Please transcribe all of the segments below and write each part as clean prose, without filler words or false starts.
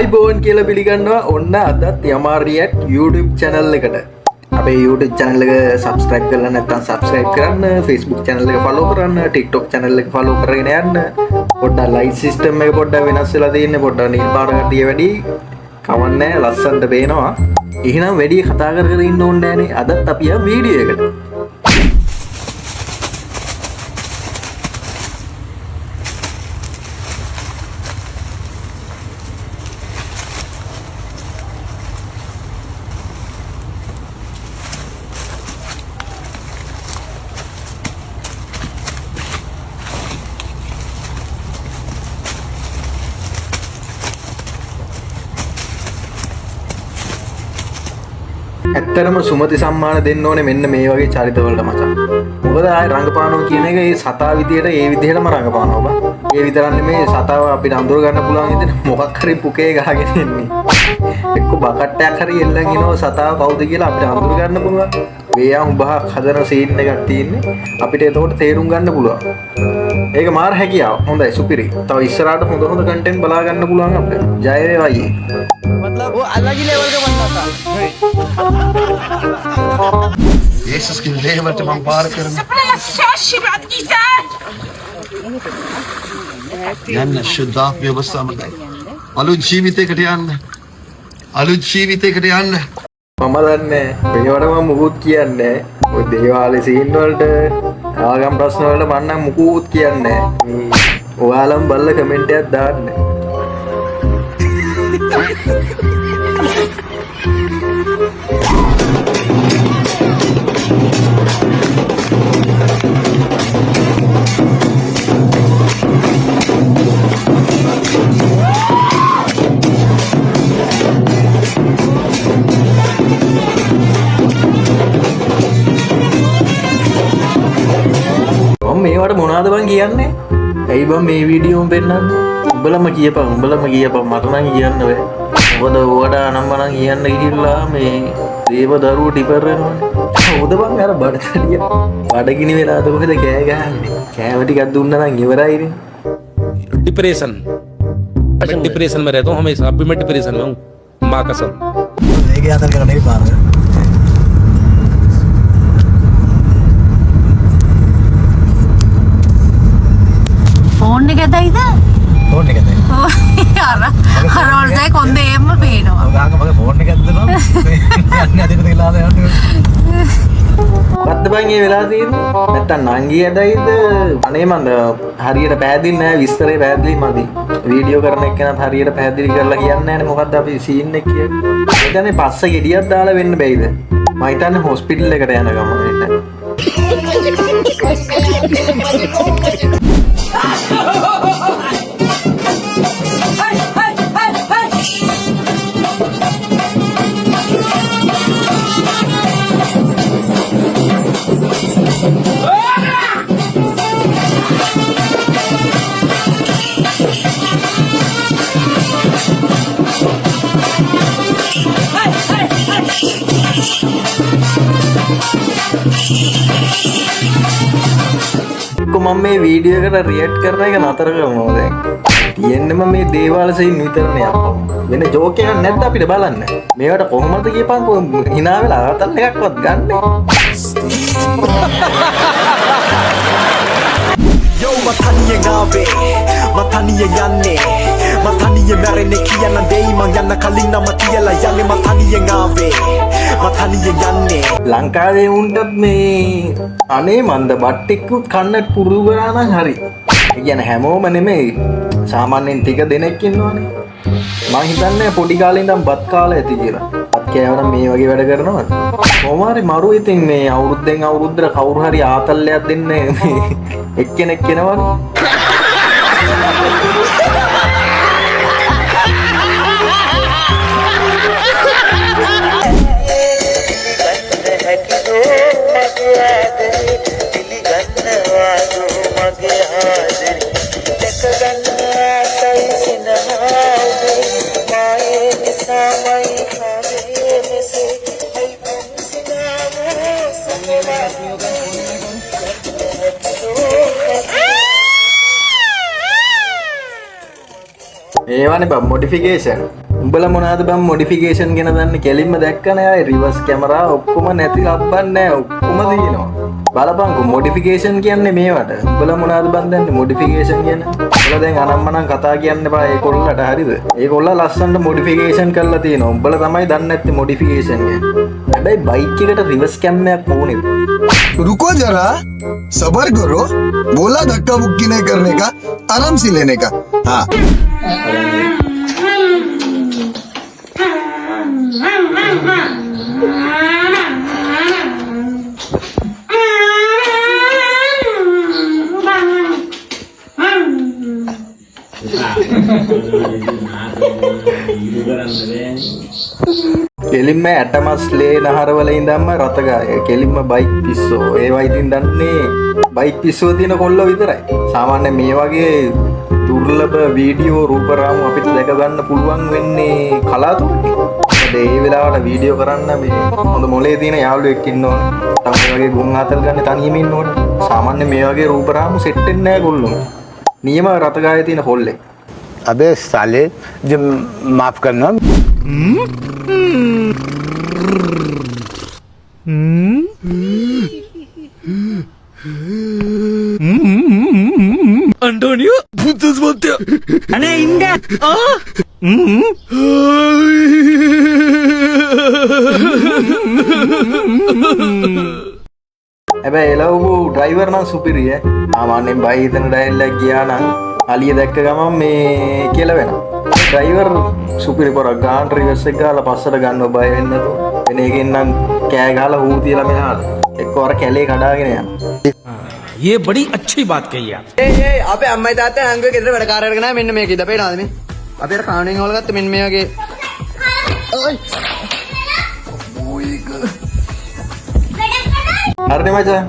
ආයිබෝවන් කියලා පිළිගන්නවා. ඔන්න අදත් යමා රියැක්ට් YouTube channel එකට. අපේ YouTube channel එක subscribe කරලා නැත්නම් subscribe කරන්න, Facebook channel එක follow කරන්න, TikTok channel එක follow කරගෙන යන්න. පොඩ්ඩක් light system එක පොඩ්ඩක් වෙනස් වෙලා තියෙන්නේ, පොඩ්ඩක් නිල් පාට කට්ටිය වැඩි. කමක් නැහැ, ලස්සනට පේනවා. එහෙනම් වැඩි කතා කර කර ඉන්න ඕනේ නෑනේ. අදත් අපි යමු වීඩියෝ එකට. ඇත්තටම සුමති සම්මාන දෙන්න ඕනේ මෙන්න මේ වගේ චරිතවලට මචං. මොකද ආයේ රංගපානවා කියන එක ඒ සතා විදියට ඒ විදිහටම රංගපානවා බං. ඒ විතරක් නෙමෙයි, සතාව අපිට අඳුර ගන්න පුළුවන් ඉතින් මොකක් හරි පුකේ ගහගෙන එන්නේ. එක්ක බකට්ටයක් හරි එල්ලන් එනවා සතාව කවුද කියලා අපිට අඳුර ගන්න පුළුවන්. වේයා හුඹහක් හදන සීන් එකක් තියෙන්නේ. අපිට එතකොට තේරුම් ගන්න පුළුවන්. ඒක මාර හැකියාව. හොඳයි, සුපිරි. තව ඉස්සරහට හොඳ හොඳ කන්ටෙන්ට් බලා ගන්න පුළුවන් අපිට. ජය වේවා අයියේ. मतलब वो अलग ही लेवल का बंदा था। යේසුස්ගේ ලේවට මං පාර කරනවා. යන්න ශුද්ධාත්මය ඔබ සමගයි. අලුත් ජීවිතයකට යන්න. අලුත් ජීවිතයකට යන්න. මම දන්නේ මේවට මම මුකුත් කියන්නේ නෑ. ඔය දේවාලේ සීන් වලට ආගම් ප්‍රශ්න වලට මං නම් මුකුත් කියන්නේ නෑ. මේ ඔයාලම බලලා කමෙන්ට් එකක් දාන්න. මම මේවට මොනවද බං කියන්නේ? ඇයි බං මේ වීඩියෝම පෙන්නන්නේ? උඹලම කියපන්, උඹලම කියපන්, මට නම් කියන්න බෑ. මොකද ඔයාට අනම්මනම් කියන්න ගිහිල්ලා මේ දේව දරුවෝ ටිපර් වෙනවනේ. කවුද බං අර බඩතලිය? බඩගිනි වෙලාද කොහෙද කෑ ගහන්නේ? කෑම ටිකක් දුන්නා නම් ඉවරයිනේ. डिप्रेशन, मैं डिप्रेशन में रहता हूँ हमेशा। अभी मैं डिप्रेशन में हूँ, माँ कसम। ඒක අතල් කරලා නෙවෙයි පාර. ෆෝන් එක ඇදයිද? ෆෝන් එක ඇදයි. අර අර වලට කොන්දේ එම්ම පේනවා. ඔය ගාක මගේ ෆෝන් එක ඇද්ද බං? යන්නේ අදින තියලා යන්නේ. මොකද්ද බං ඒ වෙලා තියෙන්නේ? නැත්තම් නංගි ඇදයිද? අනේ මන්ද හරියට පැහැදිලි නෑ, විස්තරේ පැහැදිලි මදි. වීඩියෝ කරන එක්කෙනත් හරියට පැහැදිලි කරලා කියන්නේ නෑනේ මොකද්ද අපි සීන් එක කියන්නේ. මම හිතන්නේ පස්ස ගෙඩියක් දාලා වෙන්න බැයිද? මම හිතන්නේ හොස්පිටල් එකට යන ගමන් වෙන්න. එක්ක මම මේ වීඩියෝ එකට රියැක්ට් කරන එක නතර කරනවා දැන්. තියෙන්නෙම මේ දේවාල සීන් විතරනේ අප්පා. වෙන ජෝක් එකක් නැද්ද අපිට බලන්න? මේවට කොහොමද කියපන්කෝ හිනා වෙලා ආතල් එකක්වත් ගන්නෙ. Yo, මං තනියෙන් ආවේ, මං තනියෙන් යන්නේ, මං තනියෙන් මැරෙන්නේ කියන දෙයි මං යන්න කලින් නම තියලා යන්නේ. මං තනියෙන් ආවේ, මං තනියෙන් යන්නේ. ලංකාවේ උන්ටත් මේ අනේ මන්ද බත් ටිකකුත් කන්න පුරුදු කරා නම් හරි. ඒ කියන්නේ හැමෝම නෙමෙයි, සාමාන්‍යයෙන් ටික දෙනෙක් ඉන්නවනේ. මං හිතන්නේ පොඩි කාලේ ඉඳන් බත් කාලා ඇති කියලා. බත් කෑව නම් මේ වගේ වැඩ කරනවද? කොහොම හරි මරු ඉතින් මේ අවුරුද්දෙන් අවුරුද්දට කවුරු හරි ආතල්ලයක් දෙන්න මේ එක්කෙනෙක් එනවනේ. ඒවනේ බං මොඩිෆිකේෂන්. උඹලා මොනවාද බං මොඩිෆිකේෂන් ගැන දන්නේ? කෙලින්ම දැක්කනේ ආයේ රිවර්ස් කැමරා ඔක්කොම නැති ලබ්බන්නේ නෑ, ඔක්කොම තියෙනවා. බලපංකෝ මොඩිෆිකේෂන් කියන්නේ මේවට. උඹලා මොනවාද බං දන්නේ මොඩිෆිකේෂන් ගැන? උඹලා දැන් අනම්මනම් කතා කියන්න එපා ඒ කොල්ලට, හරිද? ඒ කොල්ලා ලස්සනට මොඩිෆිකේෂන් කරලා තියෙනවා. උඹලා තමයි දන්නේ නැත්තේ මොඩිෆිකේෂන් ගැන. හැබැයි බයික් එකට රිවර්ස් කැම් එකක් ඕනේද? रुको जरा, सबर करो. बोला धक्का मुक्की नहीं करने का, आराम से लेने का. हाँ. කෙලින්ම ඇටමස් ලේ නහරවල ඉඳන්ම රතගාය. කෙලින්ම බයික් පිස්සෝ. ඒවා ඉතින් දන්නේ බයික් පිස්සෝ තියෙන කොල්ලෝ විතරයි. සාමාන්‍ය මේ වගේ දුර්ලභ වීඩියෝ රූප රාමු අපිට දැක ගන්න පුළුවන් වෙන්නේ කලාතුරකින්. මොකද ඒ වෙලාවට වීඩියෝ කරන්න මේ හොඳ මොලේ තියෙන යාළුවෙක් ඉන්න ඕනේ. තම මේ වගේ ගුන් ආතල් ගන්න තනියම ඉන්න ඕනේ. සාමාන්‍ය මේ වගේ රූප රාමු සෙට් වෙන්නේ නැහැ කොල්ලෝ. නියම රතගායේ තියෙන කොල්ලෙක්. अबे साले, जो माफ करना. හැබැයි එලවපු ඩ්‍රයිවර් නම් සුපිරි ඈ. සාමාන්‍යයෙන් බයි හිතන ඩයල් එකක් ගියා නම් අලිය දැක්ක ගමන් මේ කියලා වෙනවා. ඩ්‍රයිවර් සුපිරි පොරක් ගාන රිවර්ස් එක ගහලා පස්සට ගන්නව බය වෙන්නේ නැතුව. වෙන එකෙන් නම් කෑ ගහලා හූ තියලා මෙහාට. එක්ක අර කැලේ කඩාගෙන යනවා. ये बड़ी अच्छी बात कही आप. ඒ ඒ අපේ අම්මයි තාත්තයි නංගුවේ ගෙදර වැඩ කාර්ය අරගෙන ආවේ මෙන්න මේක ඉතින් අපේ නාද මේ. අපි අර කාණෙන් හොලගත්ත මෙන්න මේ වගේ. ඔයි. හරිනේ මචං.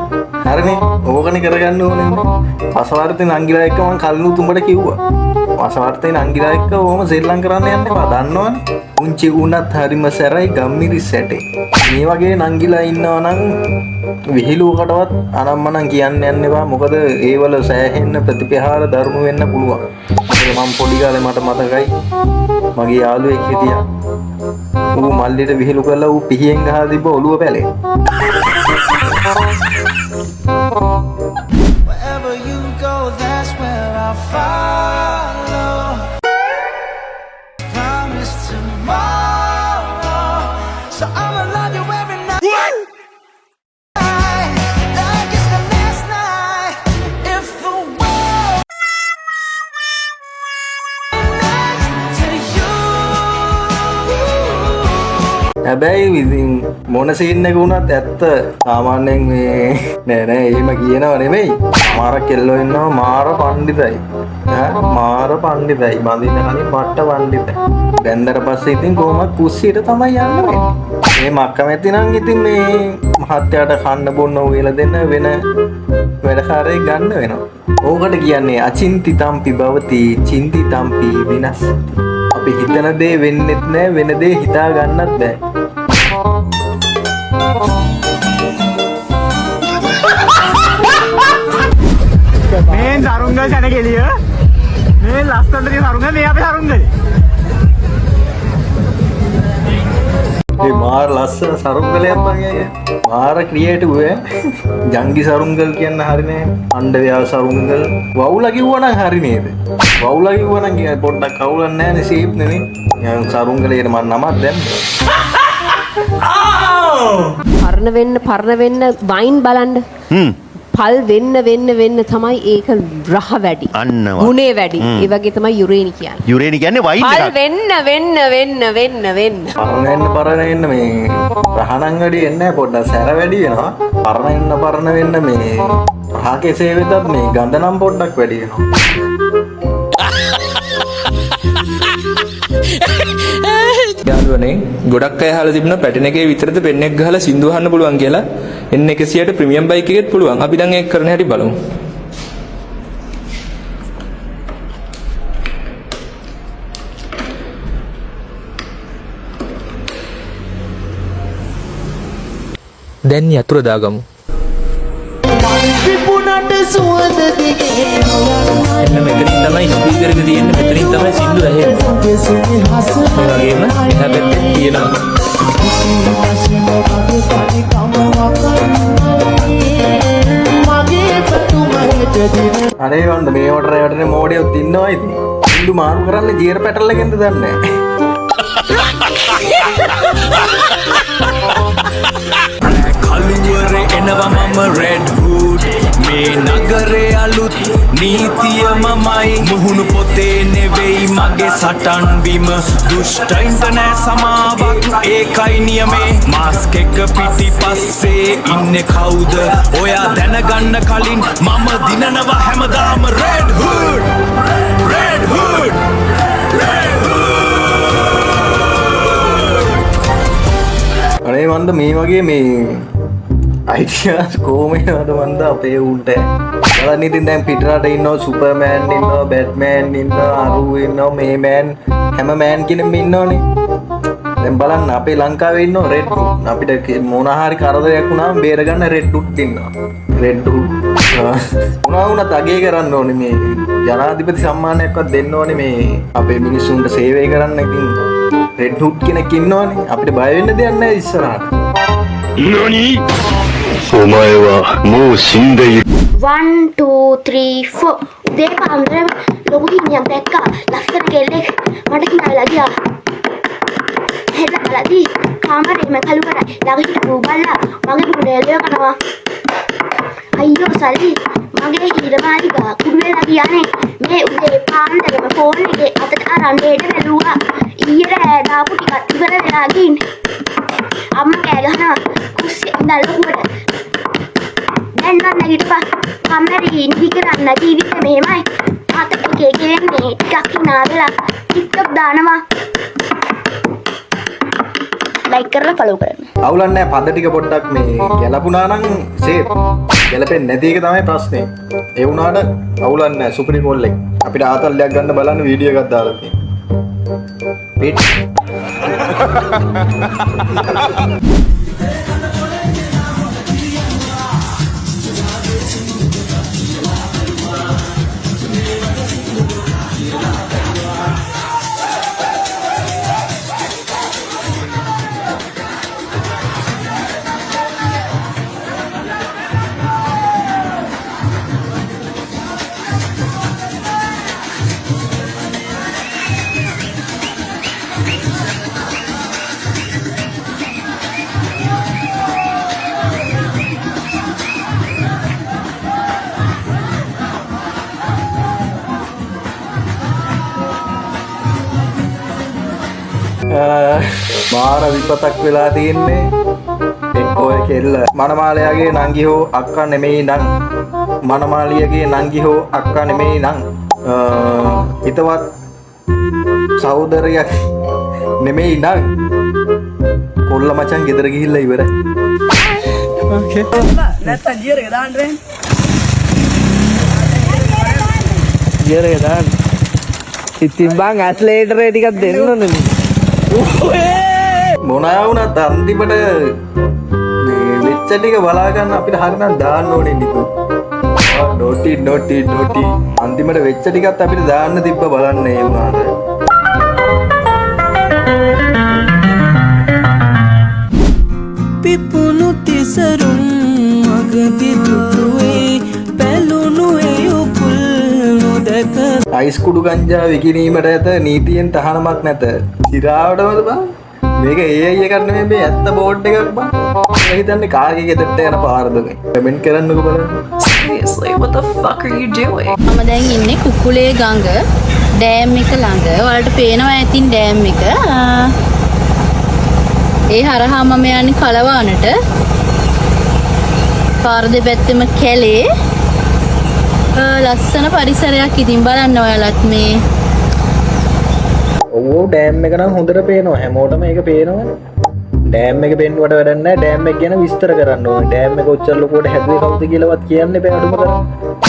හරිනේ. ඕකනේ කරගන්න ඕනේ. පසවර්තේ නංගිලා එක්ක මං කලිනුත් උඹට කිව්වා. පසවර්තේ නංගිලා එක්ක ඔහොම සෙල්ලම් කරන්න යන්න එපා. දන්නවනේ. පුංචි වුණත් හරිම සැරයි ගම්මිරිස් සැටේ. මේ වගේ නංගිලා ඉන්නවා නම් විහිළුවකටවත් අනම්මනම් කියන්න යන්න එපා. මොකද ඒවල සෑහෙන්න ප්‍රතිප්‍රහාර දරුණු වෙන්න පුළුවන්. මොකද මං පොඩි කාලේ මට මතකයි මගේ යාළුවෙක් හිටියා. ඌ මල්ලිට විහිළු කරලා ඌ පිහියෙන් ගහලා තිබ්බ ඔළුව පැලේ. Wherever you go, that's where I follow. Promise tomorrow. So I'ma love you every night. Like it's the last night. If the world next to you. හැබැයි ඉතින් මොන සීන් එක වුණත් ඇත්ත සාමාන්‍යයෙන් මේ නෑ නෑ එහෙම කියනව නෙමෙයි. මාර කෙල්ලෝ ඉන්නවා මාර පණ්ඩිතයි. ඈ මාර පණ්ඩිතයි. බඳින්න කලින් පට්ට පණ්ඩිතයි. බැන්දට පස්සේ ඉතින් කොහොමත් කුස්සියට තමයි යන්න වෙන්නේ. මේ මක්කමැති නම් ඉතින් මේ මහත්තයාට කන්න බොන්න උයලා දෙන්න වෙන වැඩකාරයෙක් ගන්න වෙනවා. ඕකට කියන්නේ අචින්ති තම්පි භවති චින්ති තම්පි විනස්සති. අපි හිතන දේ වෙන්නෙත් නෑ, වෙන දේ හිතා ගන්නත් බෑ. මේ සරුංගල් සැනකෙළිය. මේ ලස්සනට තියෙන සරුංගල් මේ අපේ සරුංගලේ. මේ මාර ලස්සන සරුංගලයක් බං ඒක. මාර ක්‍රියේටිව් ඈ. ජංගි සරුංගල් කියන්න හරි නෑ. අණ්ඩව්‍යාල සරුංගල්. වවුලා කිව්වා නම් හරි නේද? වවුලා කිව්වා නම් කියන්නේ පොඩ්ඩක් අවුලක් නෑනේ, සේෆ් නෙමෙයි. නිකන් සරුංගලේට මං නමක් දැම්මා. පරණ වෙන්න පරණ වෙන්න වයින් බලන්න. පල් වෙන්න වෙන්න වෙන්න තමයි ඒක රහ වැඩි. ගුණේ වැඩි. ඒ වගේ තමයි යුරේනි කියන්නේ. යුරේනි කියන්නේ වයින් පල් එකක්. වෙන්න වෙන්න වෙන්න වෙන්න වෙන්න. පරණ වෙන්න පරණ වෙන්න මේ රහ නම් වැඩි වෙන්නේ නෑ, පොඩ්ඩක් සැර වැඩි වෙනවා. පරණ වෙන්න පරණ වෙන්න මේ රහ කෙසේ වෙතත් මේ ගඳ නම් පොඩ්ඩක් වැඩි වෙනවා. යාළුවනේ, ගොඩක් අය අහලා තිබුණා පැටර්න් එකේ විතරද පෙන් එක ගහලා සින්දු අහන්න පුළුවන් කියලා. N100ට ප්‍රීමියම් බයික් එකෙත් පුළුවන්. අපි දැන් ඒක කරන හැටි බලමු. දැන් යතුරු දාගමු. පිපුණට සුවඳ දිගේ එන්න මෙතනින් තමයි ස්පීකර් එක තියෙන්නේ, මෙතනින් තමයි සින්දු ඇහෙන්නේ. ඒ වගේම එහා පැත්තේ තියෙනවා. අනේ වන්ද මේවට රැවටෙන මෝඩයොත් ඉන්නවා ඉතින්. සින්දු මාරු කරන්න ජීර පැටල් එකෙන්ද දන්නේ නැහැ. කළුවරේ එනවා මම රෙඩ් හුඩ් මේ නගරේ අලුත් නීතිය මමයි මුහුණු පොතේ නෙවෙයි මගේ සටන් බිම දුෂ්ටයින්ට නෑ සමාවක් ඒකයි නියමේ මාස්ක් එක පිටිපස්සේ ඉන්නේ කවුද ඔයා දැනගන්න කලින් මම දිනනවා හැමදාම red hood red hood red hood. අනේ වන්ද මේ වගේ මේ අයිඩියාස් කොහොම එනවද වන්ද අපේ උන්ට? බලන්න ඉතින් දැන් පිටරට ඉන්නවා සුපර්මෑන් ඉන්නවා බැට්මෑන් ඉන්නවා අරු ඉන්නවා මේ මෑන් හැම මෑන් කෙනෙක්ම ඉන්නවනේ. දැන් බලන්න අපේ ලංකාවේ ඉන්නවා රෙඩ් හුඩ්. අපිට මොන හරි කරදරයක් වුණාම බේරගන්න රෙඩ් හුඩ් ඉන්නවා. රෙඩ් හුඩ් මොනවා වුණත් අගය කරන්න ඕනේ, මේ ජනාධිපති සම්මානයක්වත් දෙන්න ඕනේ මේ අපේ මිනිස්සුන්ට සේවය කරන්න. ඉතින් රෙඩ් හුඩ් කෙනෙක් ඉන්නවනේ, අපිට බය වෙන්න දෙයක් නැහැ ඉස්සරහට. 1 2 3 4 උදේ පාන්දරම ලොකු හිමියක් දැක්කා. ලස්සන කෙල්ලෙක් මට හිනා වෙලා ගියා. හෙට බලද්දි කාමරේම කළු කරයි. ළඟ හිටපු බල්ලා මගේ මුණ එළිය කනවා. අයියෝ සල්ලි මගේ හිර මාලිගා කුඩු වෙලා ගියානේ. මේ උදේ පාන්දරම ෆෝන් එකේ අතට අරන් ඩේට බැලුවා. ඊයේ රෑ දාපු ටිකත් ඉවර වෙලා ගින්. අම්මා කෑ ගහනවා කුස්සියේ ඉඳන් ලොකුවට. දැන් නම් නැගිටපන්. කම්මැලි නිදි කරන්න ජීවිතේ මෙහෙමයි. අත එකේ ගෙවෙන්නේ ටිකක් හිනා වෙලා ටික්ටොක් දානවා. ලයික් කරලා ෆලෝ කරන්න. අවුලක් නැහැ, පද ටික පොඩ්ඩක් මේ ගැලපුණා නම් සේෆ්. ගැලපෙන්නේ නැති එක තමයි ප්‍රශ්නේ. ඒ වුණාට අවුලක් නැහැ, සුපිරි කොල්ලෙක්. අපිට ආතල් එකක් ගන්න බලන්න වීඩියෝ එකක් දාලා තියෙනවා. පිට මාර විපතක් වෙලා තියෙන්නේ. එක්කෝ ඔය කෙල්ල මනමාලයාගේ නංගි හෝ අක්කා නෙමෙයි නං, මනමාලියගේ නංගි හෝ අක්කා නෙමෙයි නං, හිතවත් සහෝදරයක් නෙමෙයි නං, කොල්ල මචං ගෙදර ගිහිල්ලා ඉවරයි. ඕකේ නැත්තම් ගියර් එක දාන්න වෙන්නේ. ගියර් එක දාන්න. ඉතින් බං ඇස්ලේටරේ ටිකක් දෙන්න ඕනේ නේ. මොනවා වුණත් අන්තිමට මේ වෙච්ච ටික බලා ගන්න අපිට හරිනම් දාන්න ඕනේ නිකු. නොටි නොටි නොටි අන්තිමට වෙච්ච ටිකත් අපිට දාන්න තිබ්බ බලන්න ඒ වුණාට. පිපුණු තිසරුන් මගදී දුටුවේ පැලුණු ඒ උකුල් නොදැක. අයිස් කුඩු ගංජා විකිණීමට ඇත නීතියෙන් තහනමක් නැත. සිරාවටමද බං? මේක AI එකක් නෙමෙයි, මේ ඇත්ත බෝඩ් එකක් බං. මම හිතන්නේ කාගේ ගෙදරට යන පාරද මේ. කමෙන්ට් කරන්නකෝ බලන්න. Seriously, what the fuck are you doing? මම දැන් ඉන්නේ කුකුලේ ගඟ ඩෑම් එක ළඟ. ඔයාලට පේනවා ඇතින් ඩෑම් එක. ඒ හරහා මම යන්නේ කලවානට. පාර දෙපැත්තෙම කැලේ. ලස්සන පරිසරයක්. ඉතින් බලන්න ඔයාලත් මේ. ඔව් ඔව් ඩෑම් එක නම් හොඳට පේනවා. හැමෝටම ඒක පේනවනේ. ඩෑම් එක පෙන්නුවට වැඩක් නැහැ. ඩෑම් එක ගැන විස්තර කරන්න ඕනේ. ඩෑම් එක ඔච්චර ලොකුවට හැදුවේ කවුද කියලාවත් කියන්න එපා අඩුම තරමේ.